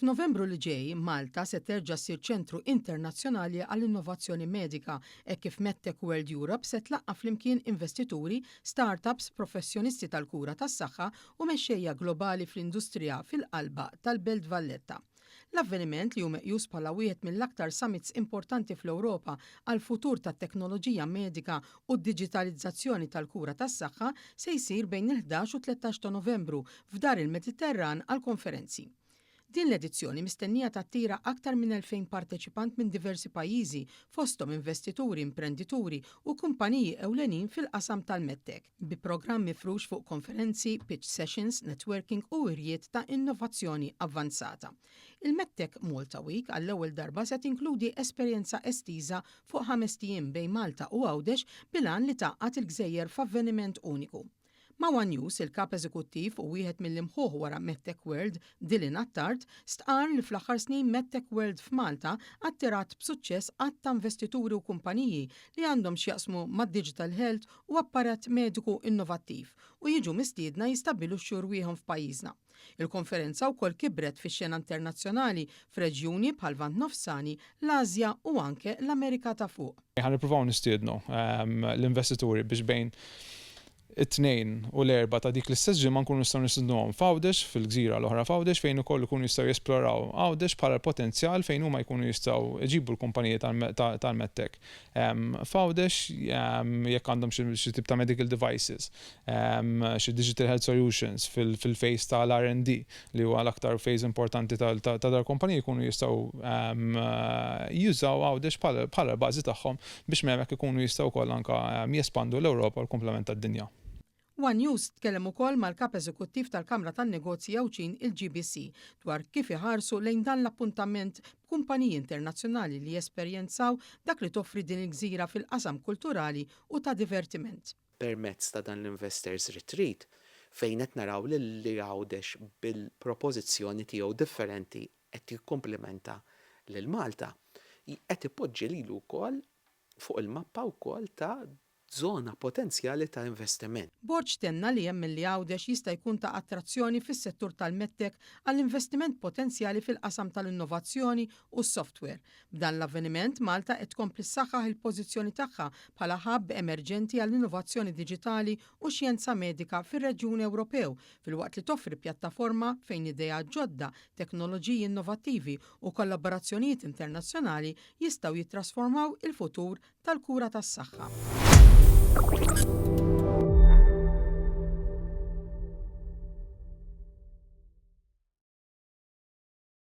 F'Novembru li ġej, Malta se terġa' ssir ċentru internazzjonali għall-innovazzjoni medika hekk kif MedTech World Europe se tlaqqa' flimkien investituri, startups, professjonisti tal-kura tas-saħħa u mexxejja globali fl-industrija fil-qalba tal-Belt Valletta. L-avveniment, li hu meqjus bħala wieħed mill-aktar summits importanti fl-Ewropa għall-futur tat-teknoloġija medika u d-diġitalizzazzjoni tal-kura tas-saħħa, se jsir bejn il-11 u 13 ta' Novembru f'Dar il-Mediterran għall-Konferenzi. Din l-edizzjoni mistennija tattira aktar minn 2,000 parteċipant minn diversi pajjiżi, fosthom investituri, imprendituri u kumpaniji ewlenin fil-qasam tal-MedTech, bi programm mifrux fuq konferenzi, pitch sessions, networking u wirjiet ta' innovazzjoni avvanzata. Il-MedTech Malta Week għall-ewwel darba se tinkludi esperjenza estiża fuq ħamest ijiem bejn Malta u Għawdex bil-għan li tgħaqqad il-gżejjer f'avveniment uniku. Ma' one News, il-Kap Eżekuttiv u wieħed mill-imħuħ wara MedTech World, Dylan Attard, stqarr li fl-aħħar snin MedTech World f'Malta attirat b'suċċess għadd ta' investituri u kumpaniji li għandhom x'jaqsmu mad-digital health u apparat mediku innovattiv u jiġu mistiedna jistabbilixxu rwieħhom f'pajjiżna. Il-konferenza wkoll kibret fix-xena internazzjonali f'reġjuni bħal-Lvant Nofsani, l-Asja u anke l-Amerika ta' Fuq. Ħa nippruvaw nistiednu l-investituri biex bejn it-Tnejn u l-Erbgħa ta' dik l-istess ġimgħa nkunu nistgħu nistidnuhom f'Għawdex, fil-gżira l-oħra f'Għawdex fejn ukoll ikunu jistgħu jesploraw Għawdex bħala l-potenzjal fejn huma jkunu jistgħu jġibu l-kumpaniji tal-MedTech f'Għawdex jekk għandhom xi tip ta' medical devices, xi digital health solutions fil-phase tal-R&D li huwa l-aktar phase importanti ta' dal-kumpaniji jkunu jistgħu jużaw Għawdex bħala l-bażi tagħhom biex minn hemmhekk ikunu jistgħu wkoll anke jespandu l-Ewropa u l-kumplament tad-dinja. One News tkellem ukoll mal-Kap Eżekuttiv tal-Kamra tan-Negozji Għawdxin il-GBC dwar kif iħarsu lejn dan l-appuntament b'kumpaniji internazzjonali li jesperjenzaw dak li toffri din il-gżira fil-qasam kulturali u ta' divertiment. Permezz ta' dan l-Investors Retreat fejn qed naraw li Għawdex bil-propożizzjoni tiegħu differenti qed jikkumplimenta lil Malta, qed ipoġġi lilu wkoll fuq il-mappa wkoll ta' żona potenzjali ta' investiment. Borg tenna li jemmen li Għawdex jista' jkun ta' attrazzjoni fis-settur tal-MedTech għal investiment potenzjali fil-qasam tal-innovazzjoni u s-software. B'dan l-avveniment, Malta qed tkompli ssaħħaħ il-pożizzjoni tagħha bħala hub emerġenti għall-innovazzjoni diġitali u xjenza medika fir-reġjun Ewropew, filwaqt li toffri pjattaforma fejn ideat ġodda, teknoloġiji innovattivi u kollaborazzjonijiet internazzjonali jistgħu jittrasformaw il-futur tal-kura tas-saħħa.